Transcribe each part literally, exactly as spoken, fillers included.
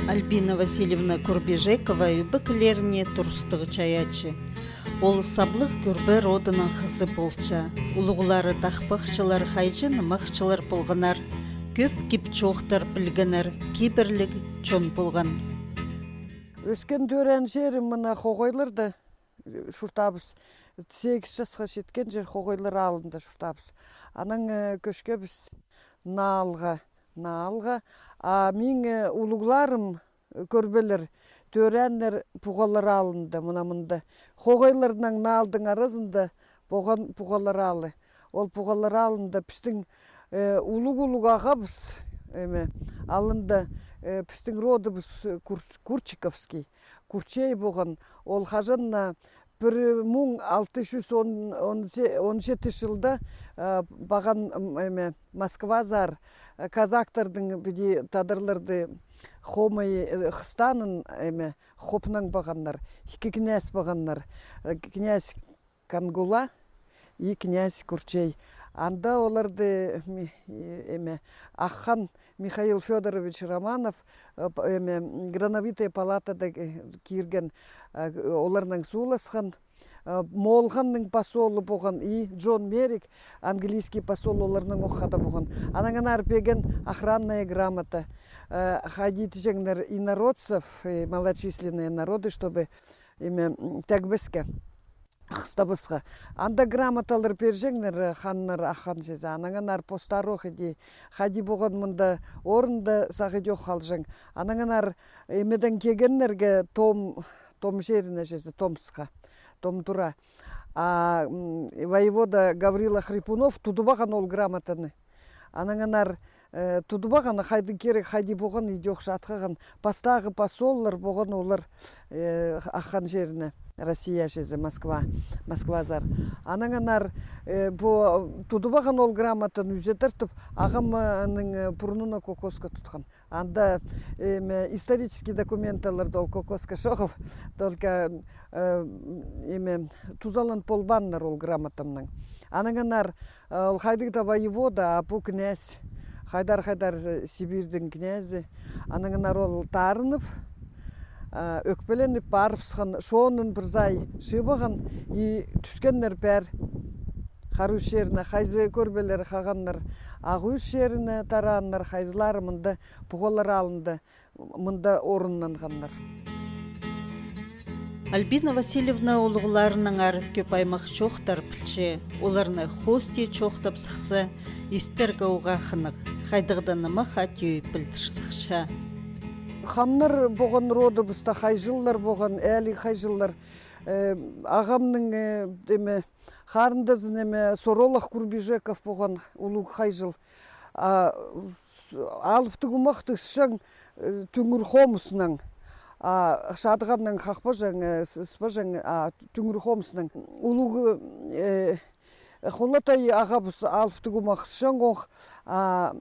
Альбина Васильевна Курбижекова ӧбекелеріне турыстығ чайаачы. Ол саблығ Кӱрбе родының хызы полча. Улуғлары тахпахчылар хайҷы-нымахчылар полғаннар, кӧп кип-чоохтар пілгеннер, кибірліг чон полған. Ӧскен-тӧреен чирім мына Хоғайларда, чуртаабыс. Сигіс часха читкен чир Хоғайлар аалында чуртаабыс. Анаң, э, кӧскебіс Наалға, Наалға. А миң, э, улуғларым, э, Кӱрбелер, тӧрееннер Пуғалар аалында, мына мында. Хоғайларнаң Наалдың аразында поған Пуғалар аалы. Ол Пуғалар аалында пістің, э, улуғ-улуғ ағабыс, эме, алнында, э, пістің родыбыс, э, Кур-, Курчиковский, Курчей поған. Ол хаҷан на пір муң алты чӱс он, он че-, он читі чылда, э, паған, м, эме, Москвазар, э, казактардың піди тадарларды хомай, э, хыстанын, эме, хопнаң пағаннар. Ікі князь пағаннар. Э, князь Кангула и князь Курчей. Анда оларды, ми-, э, эме, ах хан Михаил Фёдорович Романов, э, п-, эме, Грановитая палатада, э, кирген, э, оларнаң сууласхан, э, Моол ханның посолы поған и Джон Мерик, английский посол, оларнаң ох хада поған. Анаң анар пирген охранная грамота, э, хайди тіҷеңнер, инородцев, э, малочисленные народы, чтобы, эме, м, тегбеске, хыстабасха. Анда грамоталар пирҷеңнер, э, ханнар, ах хан чізе. Анаң анар постары ох иди, хайди поған мында орында сағиди ох халҷаң. Анаң анар, э, эмедең килгеннерге Том, Том чиріне чізе, Томскха, Том тура. А, м, воевода Гаврила Хрипунов тудыбаған ол грамотаны. Анаң анар, э, тудыбаған, хайди кирек, хайди поған, иди ох чатхаған. Пастағы посоллар поған олар, э, ах хан чиріне, Россия чізе, Москва, Москвазар. Анаң анар, э, по, тудыбаған ол грамотаны ӱзе тартып, ағамның, э, пурнына кокосха тутхан. Анда, эме, исторический документаларда ол кокосха чоғыл, только, э, эме, тузалан полбааннар ол грамотамнаң. Анаң анар, э, ол хайдағ-да воевода, а пу князь, хайдар-хайдар, э, Сибирьдің князі. Анаң анар ол тарынып, э, ӧкпеленіп парыбысхан, чонын пір сай чыыбаған и тӱскеннер пеер Харус чиріне, хайзы Кӱрбелер хағаннар Ағ Ӱс чиріне тарааннар, хайзылары мында Пуғалар аалында, мында орыннанғаннар. Альбина Васильевна улуғларынаңар кӧп аймах чоохтар пілче, оларны хоости чоохтап сыхса, истерге уғаа хынығ, хайдағ-да нымах ат-йой пілдір сыхча. Хамнар поған родыбыста, хайҷыллар поған, ээліг хайҷыллар. Э, ағамның, э, эме, харындазы, неме, Соролах Курбижеков поған улуғ хайҷыл. А, с-, алыптығ омахты ысчаң, э, тӱңір хомыснаң. А, шадығаннаң хахпаҷаң, э, с-, ыспаҷаң, а, тӱңір хомыснаң. Улуғ, э, Холатай ағабыс алыптығ омах ысчаң ох, а,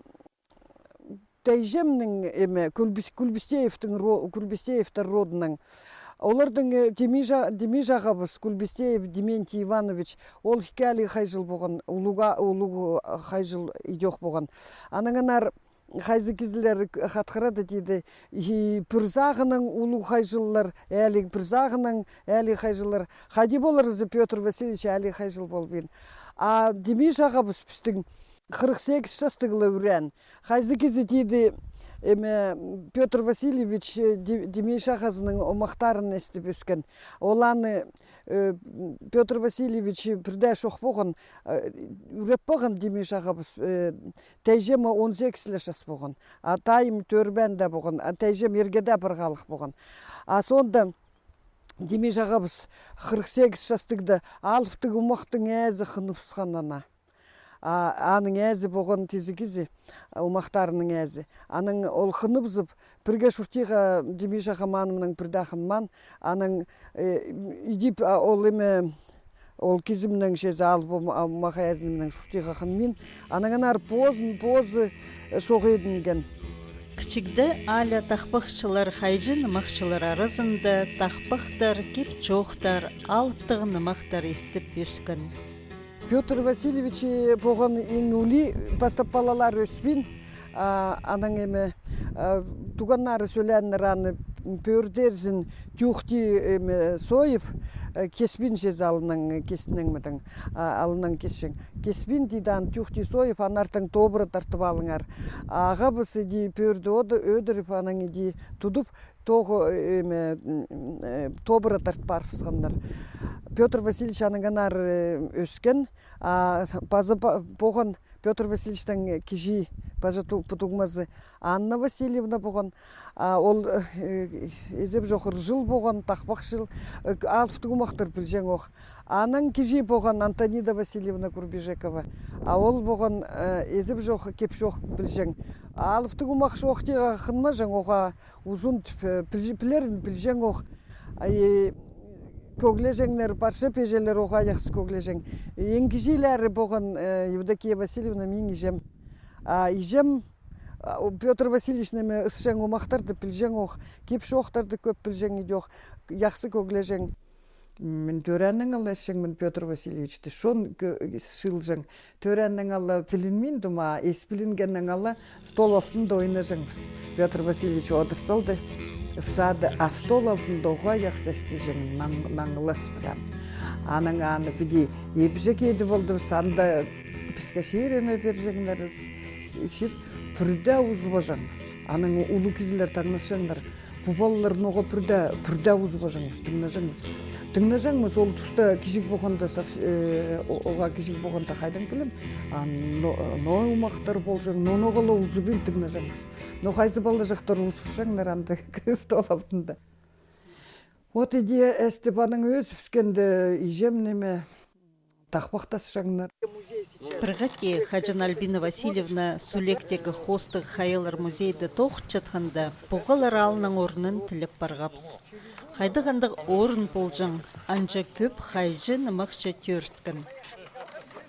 тайҷамның, эме, Кулбис-, Кулбистеевтің ро-, Кулбистеевтер родынаң. Олардың, э, Демиҷа-, Демиҷ ағабыс, Кулбистеев Дементий Иванович, ол ікі ээліг хайҷыл поған, улуға-, улуғ хайҷыл идӧк поған. Анаң анар хайзы кізілер к-, хатхырады тиді, и пір сағынаң улуғ хайҷыллар, ээліг пір сағынаң ээліг хайҷыллар. Хайди полар зе, Пётр Васильевич ээліг хайҷыл полбин. А Демиҷ ағабыс пістің хырых сигіс частығ ла ӱреен. Хайзы кізі тиді, эме, Пётр Васильевич, э, Де-, Демиҷ ағазының омахтарын истіп ӧскен. Ол аны, э, Пётр Васильевич пірдее чох поған, э, ӱреп поған Демиҷ ағабыс, э, тайҷама он сигіс ле час поған. А тайым тӧрбеен дее поған, а тайҷам ирге дее пар халых поған. А соонда Демиҷ ағабыс хырых сигіс частығда алыптығ омахтың ээзі хыныбысхан ана. А, аның ээзі поған тізі кізі, омахтарының ээзі. Анаң ол хыныбызып, пірге чуртиға Демиҷ ағам анымнаң пірдее хынмаан. Анаң, э, идіп, а, ол, эме, ол кізімнең чізе алып, ом-, омах ээзімнең чуртиға хынмин. Анаң анар позын, позы, э, чоғедінген. Кічігде Аля тахпахчылар, хайҷы-нымахчылар аразында тахпахтар, кип-чоохтар, алыптығ нымахтар истіп ӧскен. Пётр Васильевич, э, поған иң улуғ, пастап палалар ӧспин, а, анаң, эме, Э, туғаннары сӧлееннер аны пӧрдерзін тюхти, эме, сойып, э, кеспинче алыннаң, кестінең мыдаң, а, алыннаң кесчең. Кеспин тиді, аны тюхти сойып, аннаңар тобыра тартып алыңар. Ағабыс иди пӧрді оды ӧдіріп, анаң иди тудып, тоғы, эме, м, э, тобыра тартып парыбысханнар. Пётр Васильевич анаңар, э, ӧскен, а, паза па-, поған Пётр Васильевичтің кічіг паза ту-, пу туңмазы Анна Васильевна поған. А, ол, э, изеп чох ырҷыл поған, тахпахчыл, э, алыптығ умахтар пілҷең ох. Анаң кічіг поған Антонида Васильевна Курбижекова. А ол поған, э, изеп чох, кеп чох пілҷең. Алыптығ умах чоохтирға хынмаҷаң, оға узун тіп, э, пілҷ-, пілерін пілҷең ох. Ай, кӧглеҷеңнер, парча пеҷелер оға яхсы кӧглеҷең. Иң кічіглері поған, э, Евдокия Васильевна, минің иҷем. А иҷем, а, о, Пётр Васильевич ниме ысчаң умахтарды пілҷең ох, кип-чоохтарды кӧп пілҷең идӧк, яхсы кӧглеҷең. Мин тӧрееннең ала ісчеңмін Пётр Васильевичті, чон кӧ-, чыылҷаң. Тӧрееннең ала пілінмин, дума, ис пілінгеннең ала стол алтында ойнаҷаңмыс. Пётр Васильевич одыр салды, ысчады, а стол алтында оға яхсы істіҷең, наң-, наңылас прям. Анаң аны піди ибҷек иді полдыбыс, анда піске чирі ме пирҷеңнер, с-, чир, пӱрде узыбаҷаңмыс. Анаң улуғ кізілер таңнасчаңнар. Пу палалар ноға пӱрде, пӱрде узыбаҷаңмыс, тыңнаҷаңмыс. Тыңнаҷаңмыс, ол туста кічіг поғанда сав-, э, о-, оға кічіг поғанда хайдаң пілем, а, но, но умахтар полҷаң, но ноға ла узыбин тыңнаҷаңмыс. Но хайзы палаҷахтар узыбысчаңнар анда стол алтында. Вот иди Степанның ӧзі піскенде иҷем ниме тахпахтасчаңнар. Пір хати хаҷан Альбина Васильевна Сӱлектегі хоостығ хайалар музейде тоғынчатханда, Пуғалар аалның орнын тілеп парғабыс. Хайдағ андағ орын полҷаң, анҷа кӧп хайҷы-нымахчы тӧріткен.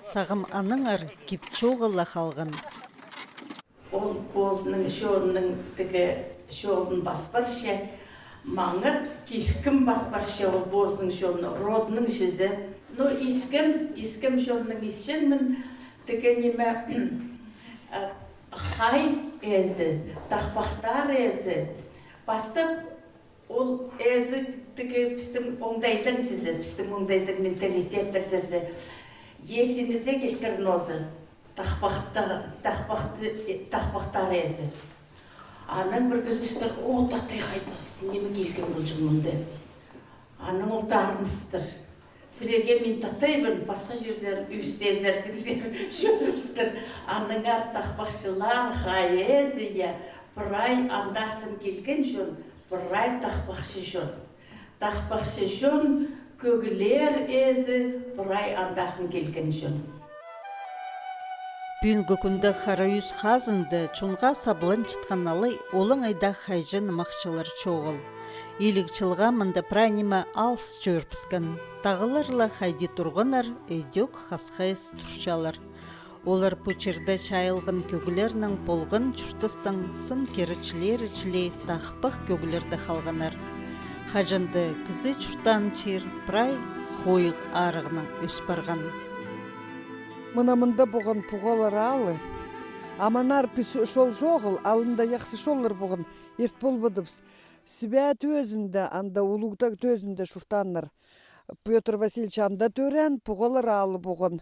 Сағам аннаңар кип-чоғыл ла халған. Ол позының чонының тігі чолын пас парча, маңат килкім пас парча ол позының чонын, родының чізі. Ну, искем, искем чонның исчеңмін, тігі ниме, а, хай ээзі, тахпахтар ээзі. Пастап ол ээзі тігі пістің оңдайдың чізі, пістің оңдайдың менталитеттің тізі. Ес-инізе килтірген озы. Тахпахта-, тахпахты-, э, тахпахтар ээзі. Анаң пір кізі тістер, о, татай хайдағ, ниме килген полҷаң мында. Анаң ол тарыныбыстыр. Сірерге мин татайбын, пасха чирзер, ӱстезер, тігзер, чӧрібістір. Аннаңар тахпахчылар, хай ээзі, я, прай андартын килген чон, прай тахпахчы чон. Тахпахчы чон, кӧглер ээзі, прай андартын килген чон. Пӱӱнгі кӱнде Хара Ӱс хазында чонға сабланчатхан алай олаңай даа хайҷы-нымахчылар чоғыл. Илиг чылға мында прай ниме алыс чӧрібіскен. Тағылар ла хайди турғаннар, ідӧк хасхайыс турчалар. Олар пу чирде чайылған кӧглернең полған чуртастың сын киречілері чіли тахпах кӧглерде халғаннар. Хаҷан-да кізі чуртаан чир прай хойығ арығнаң ӧс парған. Мына мында поған Пуғалар аалы. Аманар піс чол чоғыл, алында яхсы чоллар поған, ирт полбадыбыс. Сібе тӧзінде, анда Улуғ Тағ тӧзінде чуртааннар. Пётр Васильевич анда тӧреен, Пуғалар аалы поған.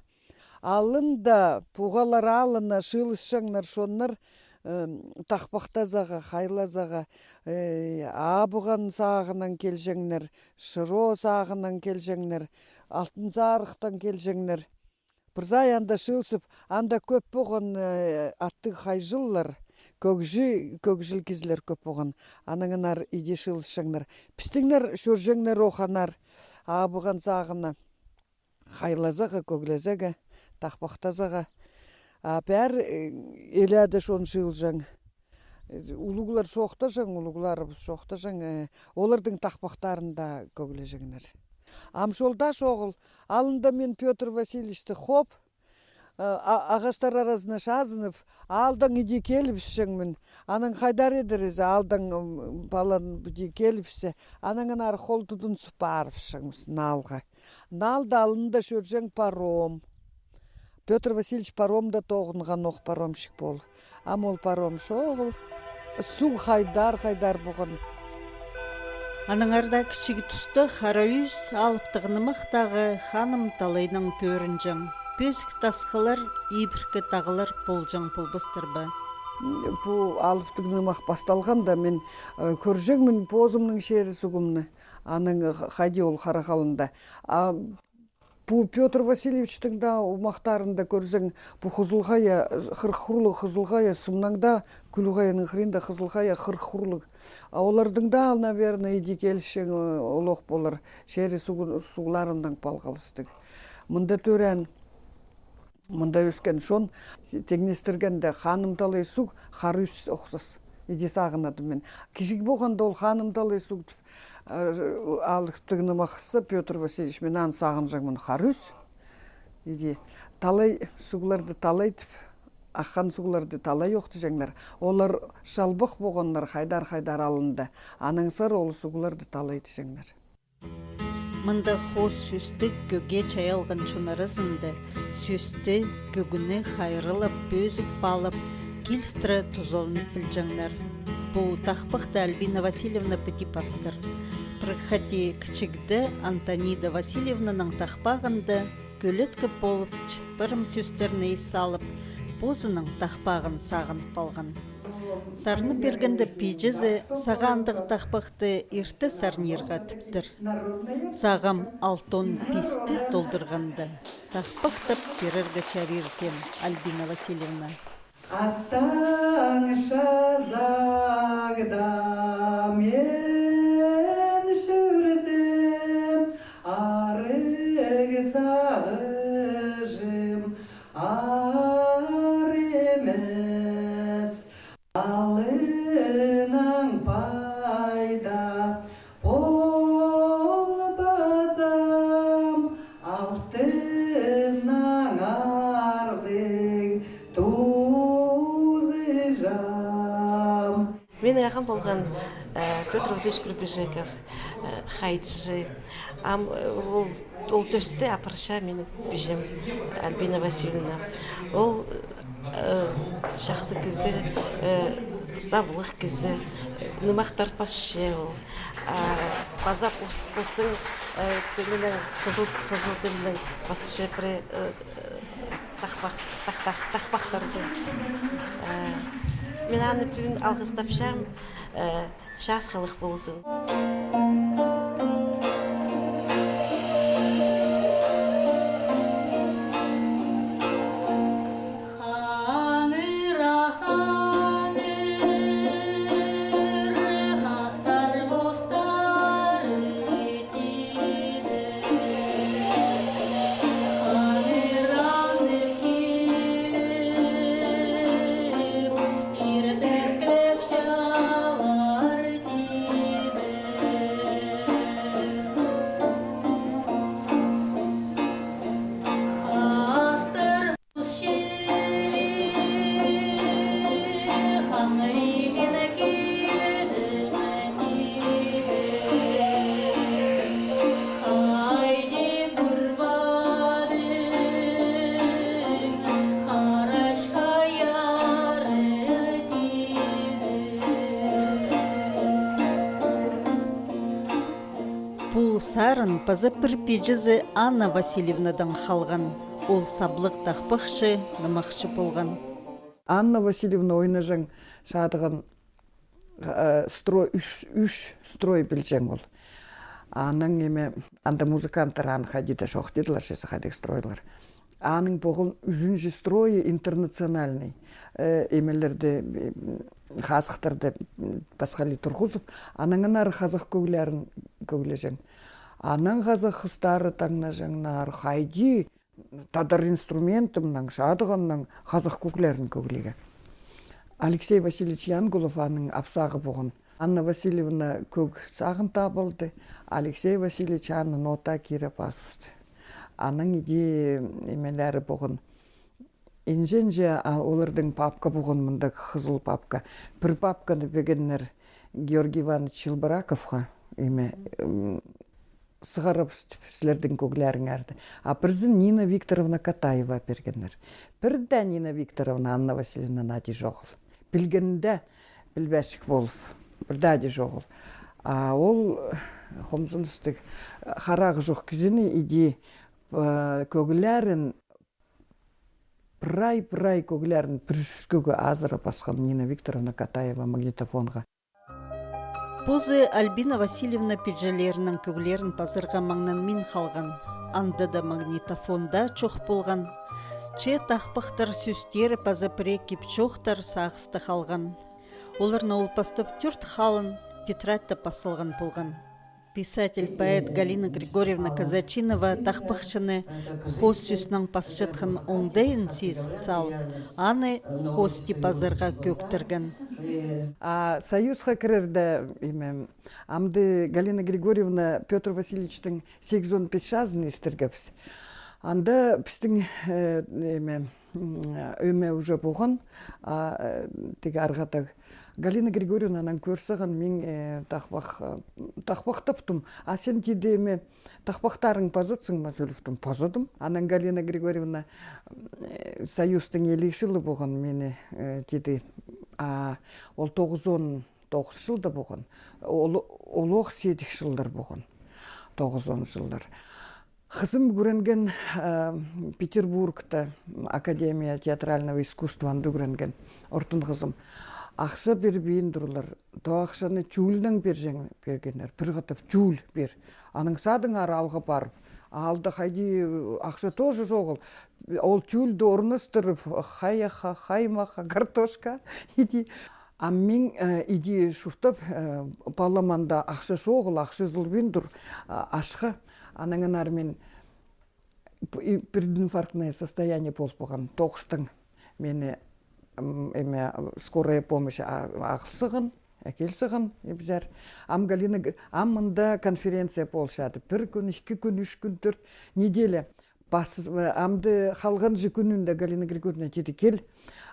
Алында Пуғалар аалына чыылысчаңнар чоннар, м, тахпахтазарға, хайлазарға, э, Абыған сағынаң килҷеңнер, Шыро сағынаң килҷеңнер, Алтын Сарыхтаң килҷеңнер. Пір сай анда чыылысып, анда кӧп поған, э, аттығ хайҷыллар, кӧгҷі-, кӧгҷіл кізілер кӧп поған. Анаңар иди чыылысчаңнар. Пістіңнер чӧрҷеңнер ох аннаңар Абыған сағына. Хайлазарға, кӧглезерге, тахпахтазарға. А пеер, э, илееде чон чыылҷаң. Э, улуғлар чоохтаҷаң, улуғларыбыс чоохтаҷаң, э, олардың тахпахтарында кӧглеҷеңнер. Ам чол даа чоғыл, алында мин Пётр Васильевичті хоп, э, а-, ағастар аразына чазынып, аалдаң иди килібісчеңмін. Анаң хайдар идерзі, аалдаң, м, палан піди килібіссе, анаңар хол тудынзып парыбысчаңмыс налға. Налда алында чӧрҷең паром. Пётр Васильевич паромда тоғынған ох, паромщик пол. Ам ол паром чоғыл. Суғ хайдар-хайдар поған. Аннаңар даа кічіг туста Хара Ӱс алыптығ нымахтағы Ханым талайнаң кӧрінҷең. Пӧзік тасхыллар, ибіркі тағлар полҷаң полбастар ба? Пу алыптығ нымах пасталғанда, мин, э, кӧрҷеңмін позымның чер-суғымны, аның хайди ол харағалында. А пу Пётр Васильевичтің даа омахтарында кӧрзең, пу Хызыл Хая, хырых хурлығ Хызыл Хая, сымнаң даа Кӱлӱк Хаяның хыринда Хызыл Хая хырых хурлығ. А олардың даа, наверное, иди килҷең, э, олох полар, чер-суғ-, суғларынаң палғалыстығ. Мында тӧреен, мында ӧскен чон теңнестіргенде, Ханым талай суғ Хара Ӱс охсас. Иди сағынадым мин. Кічіг поғанда ол Ханым талай суғ тіп, э, алыптығ нымахсы Пётр Васильевич, мин аны сағынҷаңмын, Хара Ӱс. Иди, талай суғларды талай тіп, аххан суғларды талай ох тіҷеңнер. Олар чалбах поғаннар хайдар-хайдар алнында. Аннаң сығара ол суғларды талай тіҷеңнер. Мында хоос сӧстіг кӧгге чайалған чон аразында сӧсті, кӧгні хайраллап, пӧзік паалап, килістіре тузаланып пілҷеңнер. Пу тахпахты Альбина Васильевна піди пастыр. Пір хати кічігде Антонида Васильевнаның тахпағында кӧлеткі полып, чыт-пырым сӧстерні ис салып, позының тахпағын сағынып алған. Сарнап пиргенде пиҷезі сағаа андағ тахпахты ирте сарнирға тіптір. Сағам алтон писті толдырғанда, тахпахтап пирерге чарир теен Альбина Васильевна. Аттаң чазағда мин чӧрзем, арығ сағыҷым аар нимес. Алыннаң пайда полбазам, алтыннаң аарлығ тузыҷам. Минің ағам полған, э, Пётр Васильевич Курбижеков, э, хайҷы. Ам, э, ол, ол тӧсті апарча минің пиҷем Альбина Васильевна. Ол, э, чахсы кізі, э, саблығ кізі, нымахтар пасча ол. А, паза пос-, постың, э, тілінең, хызыл, хызыл тілінең пасча пірее, э, тахпах-, тах-, тах-, тахпахтарды. Э, мин аны пӱӱн алғыстапчам, э, час хылых ползын. Пу сарын паза пір пиҷезі Анна Васильевнадаң халған. Ол саблығ тахпахчы, нымахчы полған. Анна Васильевна ойнаҷаң шадыған, э, строй, ӱс, ӱс строй пілҷең ол. Анаң, ниме, анда музыканттар аны хайди даа чоохтидылар, чізе хайдағ стройлар. Аның поған ӱзінҷі стройы интернациональный. Э, нимелерді, м, хазахтарды, м, пасхали турғызып, анаң аннаңар хазах кӧглерін кӧглеҷең. Анаң хазах хыстары таңнаҷаңнар, хайди тадар инструментімнең, шадығаннаң хазах кӧглерін кӧглирге. Алексей Васильевич Янгулов аның апсағы поған. Анна Васильевна кӧг сағын таап алды, Алексей Васильевич аны нота кире пазыбысты. Аның иди нимелері поған. Инҷе-инҷе, а, олардың папка поған, мындағ хызыл папка. Пір папканы пиргеннер Георгий Иванович Челбораковха, ниме, м, сығарыбыс тіп, сілердің кӧглеріңерді. А пірсін Нина Викторовна Катаева пиргеннер. Пір дее Нина Викторовна Анна Васильевнаның ады чоғыл. Пілгенде, пілбесчік полып, пірдее чоғыл. А ол хомзыныстығ, харағы чох кізіні иди, э, кӧглерін, прай-прай кӧглерін пір чӱскӧге азыра пасхан Нина Викторовна Катаева магнитофонға. Позы Альбина Васильевна пиҷелерінің кӧглерін пазарға маңнанмин халған. Анда даа магнитофон даа чох полған. Че тахпахтар сӧстері паза пірее кип-чоохтар сағыста халған. Оларны ол пастап тӧрт халын тетрадьта пас салған полған. Писатель, поэт Галина Григорьевна Казачинова тахпахчыны хоос сӧснең пасчатхан оңдайын сис салып, аны хоости пазарға кӧгдірген. А Союзха кірерде, име, амды Галина Григорьевна Пётр Васильевичтің сигізон пис чазын истіргебіс. Анда пістің, э, име, м, ӧме уже поған, а, э, тігі арғатағ. Галина Григорьевна анаң кӧр саған, мин, э, тахпах, э, тахпах таптым. А сен, тиді, име, тахпахтарың пазатсың ма, сӧлептім. Пазадым. Анаң Галина Григорьевна, э, Союзтың илиг чылы поған, мені, э, тиді, а, ол тоғызон тоғыс чылда поған. Ол, ол ох сидік чыллар поған. Тоғызон чыллар. Хызым ӱгренген, э, Петербургта, Академия театрального искусства, анда ӱгренген, ортын хызым. Ахча пирбин турлар. Тоо ахчаны тюльнең пирҷең, пиргеннер. Пір хатап тюль пир. Анаң садыңар алға парып. Алда хайди, э, ахча тоже чоғыл. Ол тюльді орнастырып, хайаха, хаймаха, картошка, иди. А мин, э, иди чуртап, э, паламанда ахча чоғыл, ахча ызылбин тур, а, ашха. Анаң анар мин п-, и прединфарктное состояние пол полған, тоғыстаң. Мені, м, име, скорая помощь а-, ағыл саған, әкел саған, ибзер. Ам Галина Г-, ам мында конференция полчады. Пір кӱн, ікі кӱн, ӱс кӱн, тӧрт, неделя. Пас, э, амды халғанҷы кӱнінде Галина Григорьевна тиді, кел.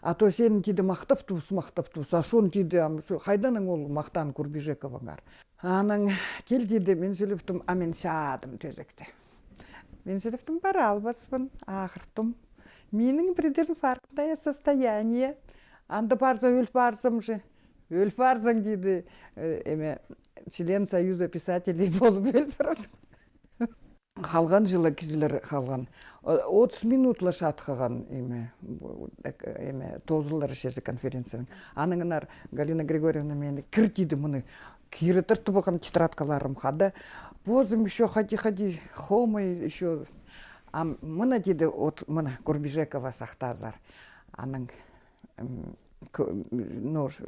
А то сені, тиді, махтап тубыс, махтап тубыс. А шон, тиді, ам, со-, хайдаң ол махтаан Курбижековаңар. Анаң кел, тиді, мин сӧлептім, а мин чаадым тӧзекте. Мин сӧлептім, пара албаспын, ағыртым. Минің прединфарктное состояние. Анда парза, ӧл парзам же. Ӧл парзаң, тиді, э, име, член Союза писателей полып ӧл парзаң. Халған чылы кізілер халған. О-, отыс минут ла чатхаған, име, бу, эк-, име, тоозылар чізе конференцияның. Анаңар Галина Григорьевна мені кір тиді, мыны кире тартып алған тетрадкаларым хада. Позым ещё ходи, ходи, хомай ещё. А мына тиді, от, мына Курбижекова сахтазар. Анаң М, ко-, м, ну, ш-,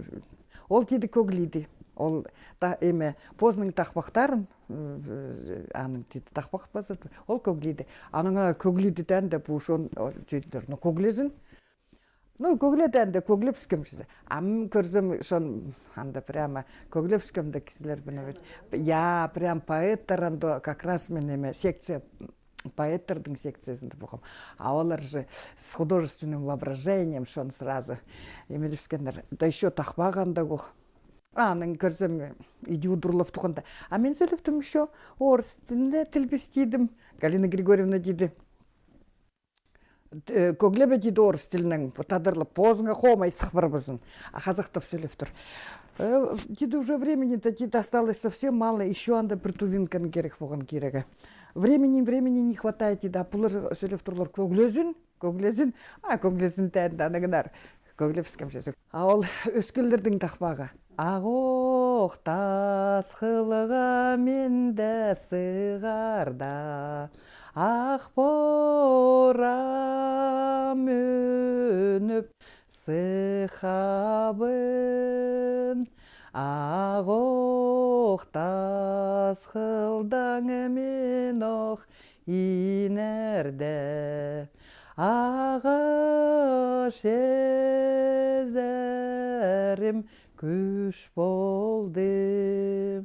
ол тиді кӧглиді. Ол та, име, позының тахпахтарын, м, аның тиді тахпах пазады. Ол кӧглиді. Анаңар кӧглиді тәнде пушон, о, тиділер. Ну, кӧглезін. Ну, кӧгле тәнде, кӧглепскем чізе. Ам кӧрзем, шон, анда прямо кӧглепскем де кізілер, біне ведь. Я, прям поэттар анда как раз мен, име, секция поэттердің секциязында полғам. А олар же с художественным воображением, шон сразу имеліскеннер. Да ещё тахпағанда ох. Анаң кӧрзем, иди удурлап туғанда. А мен сӧлептім ещё орыс тілінде тілбестедім. Галина Григорьевна тиді. Т-, э, кӧглебе, тиді, орыс тілінең, тадарлап, позыңа хомай сых парбазын. А хазахтап сӧлеп тур. Э, тиді, уже времени-то, тиді, осталось совсем мало, ещё анда пір тувинканы керек полған кирегі. Времени, времени не хватает, тиді, а пулар сӧлеп турлар, кӧглезін, кӧглезін, а, кӧглезін тәнде, анаңар кӧглепскем чізе. А ол ӧскелердің тахпағы. Ағох тас хылға мин дее сығарда, ах порам ӧніп сыхабын. Ағох тас хылдаң мин ох инерде, ағаа чизерім кӱс полды.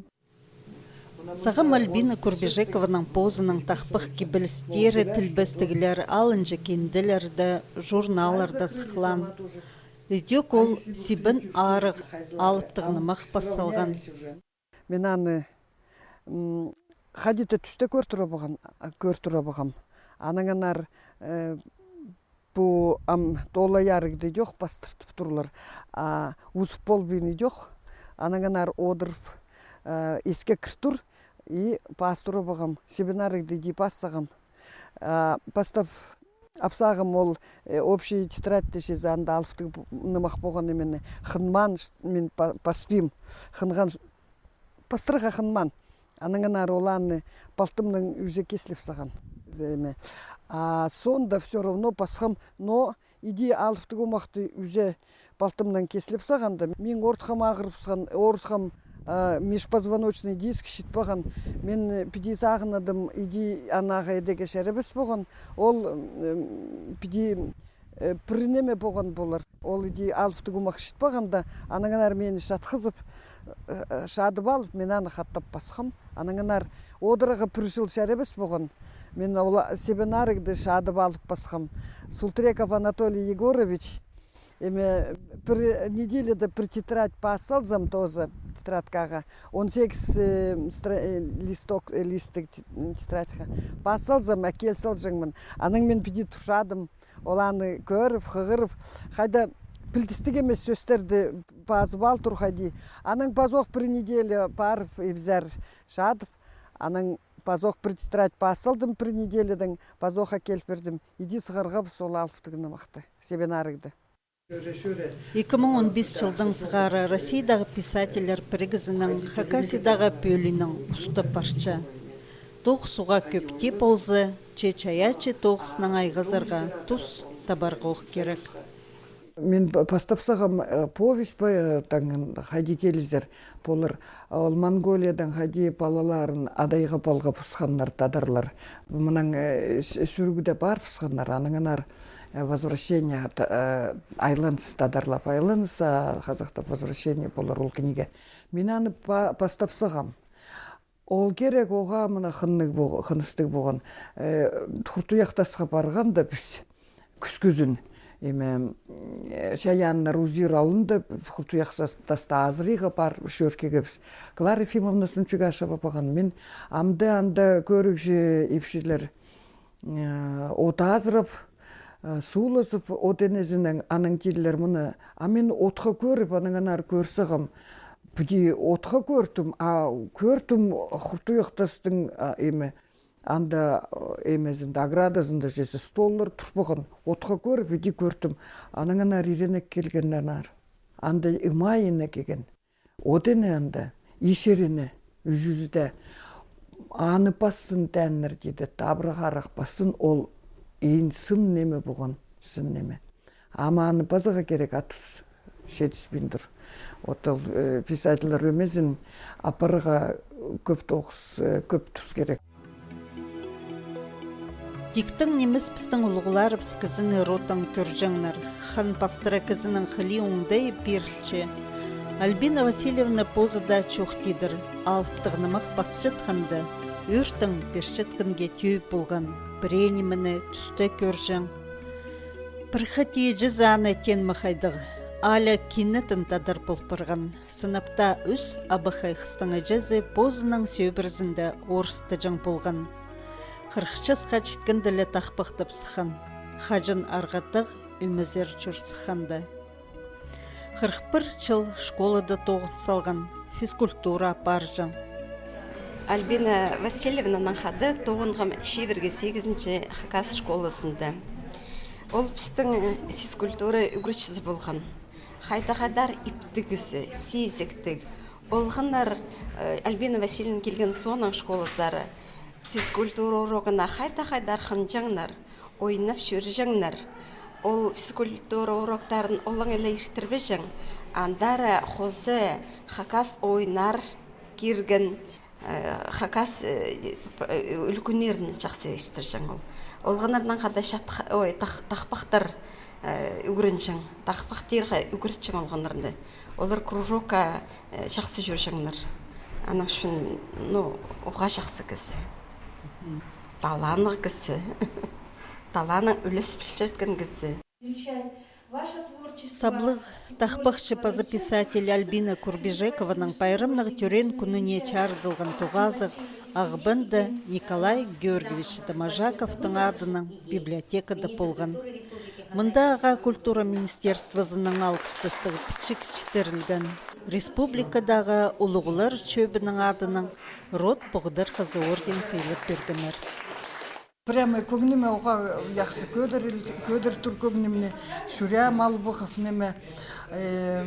Сағам Альбина Курбижекованың позының тахпах кибелістері, тілбестіглер алынҷа кинделерде, журналларда сыхлаан. Ідӧк ол сибін арығ алыптығ нымах пас салған. Мен аны, м, хайди-да тӱсте кӧр тура полғам, кӧр тура полғам. Анаңар, э, Пу ам тола ярығды идӧк пастыртып турлар. А узып полбин идӧк. Анаңар одырып, э, иске кір тур. И пас тура поғам, сибен арығды иди пас сағам. А пастап апсағам ол, э, общий тетрадьты чізе, анда алыптығ нымах поған ниме, хынмаан, мин па-, паспим. Хынған, пастырға хынмаан. Анаңар ол аны палтымнаң ӱзе кеслеп саған. Эме. А соонда всё равно пасхам, но иди алыптығ омахты ӱзе палтымнаң кеслеп сағанда, мин ортхам ағырыбысхан, ортхам, а, межпозвоночный диск чіт паған. Мин, э, піди сағынадым, иди аннаға идерге чарабас поған. Ол, м, піди, э, пір ниме поған полар. Ол иди алыптығ омах чіт пағанда, анаңар мині чатхызып, э, э, чатхызып алып, мин аны хатап пасхам. Анаңар одырарға пір чыл чарабас поған. Мин ол сибен арығды чатхызып алып пасхам. Султреков Анатолий Егорович, эме, пір неделяда пір тетрадь пас салзам тоже, тетрадкаға. Он сегіз, э, стра-, э, листок, э, листік те-, тетрадьха. Пас салзам, әкел салҷаңмын. Анаң мин піди турчадым. Ол аны кӧріп, хығырып, хайда пілдістіг нимес сӧстерді пазып ал тур хайди. Анаң пазох пір неделя парып, ибзер чатып, анаң пазох пір тетрадь пас салдым пір неделядаң, пазох әкел пирдім. Иди сығарғабыс ол алыптығ нымахты, сибен арығды. Ікі муң он пис чылдаң сығара Россиядағы писательлер пірігізінің Хакасиядағы пӧлиинең устап парча. Тоғыс уғаа кӧп тее полза, че чайаачы тоғыснаң айғазарға тус табарға ох кирек. Мин па-, пастап сағам, э, повесть па, э, таң хайди килізер полар. Ол Монголиядаң хайди палаларын адайға палғап ысханнар тадарлар. Мынаң, э, с-, сӱрігде парыбысханнар, анаңар, э, возвращение, та-, э, айланыс, тадарлап айланыс, а хазахтап возвращение полар ол книга. Мин аны па-, пастап сағам. Ол кирек оға мына хыннығ по-, хыныстығ поған. Э, Хуртуях тасха парғанда піс кӱскӱзін, эме, м, чайааннар узир алнында Хуртуях тас-, таста азырирға пар чӧргебіс. Клара Ефимовна Сунчугашева поған. Мин амды анда кӧрігҷі ипчілер, э, от азырап, э, суулазып, от инезінең, анаң тилер мыны. А мин отха кӧріп, анаңар кӧр сағам. Піди отха кӧрдім, а кӧрдім Хуртуях тастың, а, эме, анда, э, эмезінде, оградазында чізе столлар турбаған. Отха кӧріп, піди кӧрдім. Анаңар иренек килгеннер. Анда имайына килген. От ине анда, ишер ине, ӱзӱзі дее. Аны пассын тәңнір тиді, табырағ арах пассын, ол иң сын ниме поған, сын ниме. Ам аны пазарға кирек, а тус читіспин тур. От ол, э, писательлер ӧмезін апарарға кӧп тоғыс, э, кӧп тус кирек. Тиктең нимес пістің улуғларыбыс кізіні роттаң кӧрҷеңнер. Хан пастыра кізінің хыли оңдайы пирілче. Альбина Васильевна позы даа чоохтидыр, алыптығ нымах пасчатханда, ӧртең пирчеткенге тӧӧй полған, пірее нимені тӱсте кӧрҷең. Пір хати іҷезі аны тиңме хайдағ, Аля кинетін тадар пол парған. Сынап таа ӱс абахай хыстың іҷезі позының сӧбірезінде орыстаҷаң полған. Хырых часха читкенде ле тахпахтап сыххан. Хаҷан арғатығ ӧмезер чӧр сыхханда. Хырых пір чыл школада тоғын салған, физкультура апарҷаң. Альбина Васильевнанаң хада тоғынғам чибіргі сигізінҷі хакас школазында. Ол пістің, э, физкультура ӱгретчізі полған. Хайда-хайдар иптіг кізі, сизіктіг. Олғаннар, э, Альбина Васильевна килген соонаң школазар физкультура урогына хайда-хайдар хынҷаңнар, ойнап чӧрҷеңнер. Ол физкультура уроктарын олаң ла иртірбеҷең, андар хоза хакас ойыннар кирген, э, хакас, э, п-, э, ӱлӱкӱннерін чахсы иртірҷең ол. Олғаннарнаң хада чатха-, ой, тах-, тахпахтар, э, ӱгренҷең, тахпахтирға ӱгретҷең олғаннарны. Олар кружокка, э, чахсы чӧрҷеңнер. Аның ӱчӱн, ну, уғаа чахсы кізі. Таланнығ кізі. Таланын ӱлес пілчеткен кізі. Саблығ тахпахчы паза писатель Альбина Курбижекованың пайрамнығ тӧреен кӱніне чарыдылған тоғазығ Ағбанда Николай Георгиевич Доможаковтың адынаң библиотекада полған. Мында ағаа культура министерствозының алғыстастығ пічік читірілген. Республикадағы улуғлар чӧбінің адынаң Род Поғдархазы орден сыйлап пиргеннер. Прямо кӧңніме уғаа яхсы кӧдіріл-, кӧдір тур кӧңнімні, чӱреем албығ, ниме, э,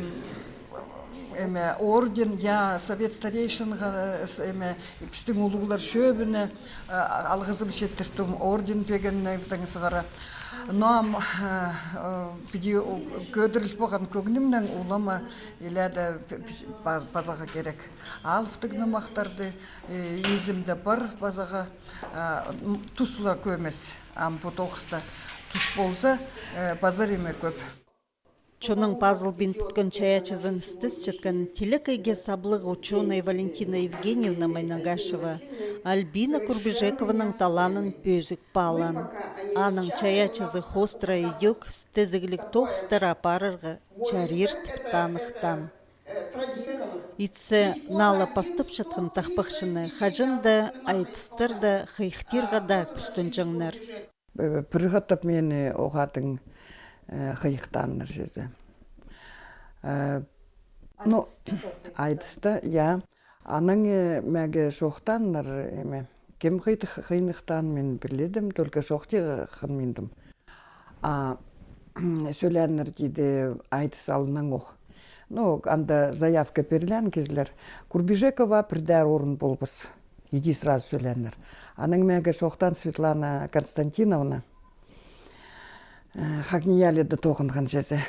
эме, орден, я, совет старейшинға, э, с-, эме, пістің улуғлар чӧбіне, э, алғызым читіртім, орден пегеннердең сығара. Но ам, э, э, піди у-, кӧдіріл полған кӧңнімнең улама иледе п-, п-, па-, пазарға кирек. Алыптығ нымахтарды, э, изімде пар пазарға, э, м, тус ла кӧмес, ам пу тоғыста тус полза, э, пазар име кӧп. Чонның пазылбин пӱткен чайаачызын істесчеткен тилек иге саблығ учёный Валентина Евгеньевна Майнагашева Альбина Курбижекованың таланын пӧзік паалаан. Аның чайаачызы хоостыра идӧк істезігліг тоғыстар апарарға чарир тіп таныхтаан. Итсе, наа ла пастапчатхан тахпахчыны хаҷан даа айдыстарда хыйыхтирға даа кӱстенҷеңнер. Э, пір хатап мині оғаа тың, э, хыйыхтааннар чізе. Э, ну, айдыста, я. Анаң, э, мағаа чоохтааннар, эме, кем хыйдых-, хыйныхтаан, мин пілбедім, только чоохтирға хынминчам. А, сӧлееннер тиді айдыс алнынаңох. Ну, анда заявка пирілген кізілер. Курбижекова пір дее орын полбас. Иди сразу сӧлееннер. Анаң мағаа чоохтаан Светлана Константиновна. Э, хакни али даа тоғынған чізе.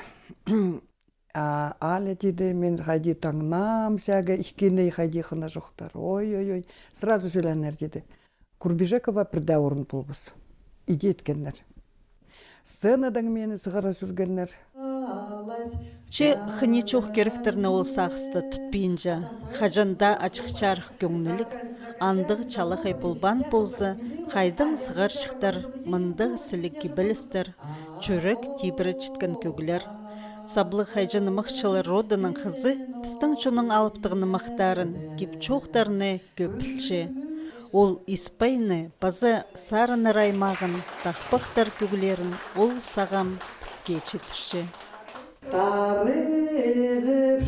А, али тиді, мин хайди таңнаам сағаа, іккені хайди хынҷыхтар. Ой-ой-ой, сразу сӧлееннер тиді. Курбижекова пір дее орын полбас. Иди иткеннер. Сценадаң мині сығара сӱргеннер. Че хынығ чоох киректерні ол сағыста тутпинча. Хаҷан даа ачых-чарых кӧңніліг, андағ чалахай полбаан полза, хайдаң сығарҷыхтар мындағ сіліг кибелістер, чӱрек тибіре читкен кӧглер. Саблығ хайҷы-нымахчылар родының хызы пістің чонның алыптығ нымахтарын, кип-чоохтарны кӧп пілче. Ол Испайны паза Сарыннар аймағын, тахпахтар кӧглерін ол сағам піске читірче. Тарығып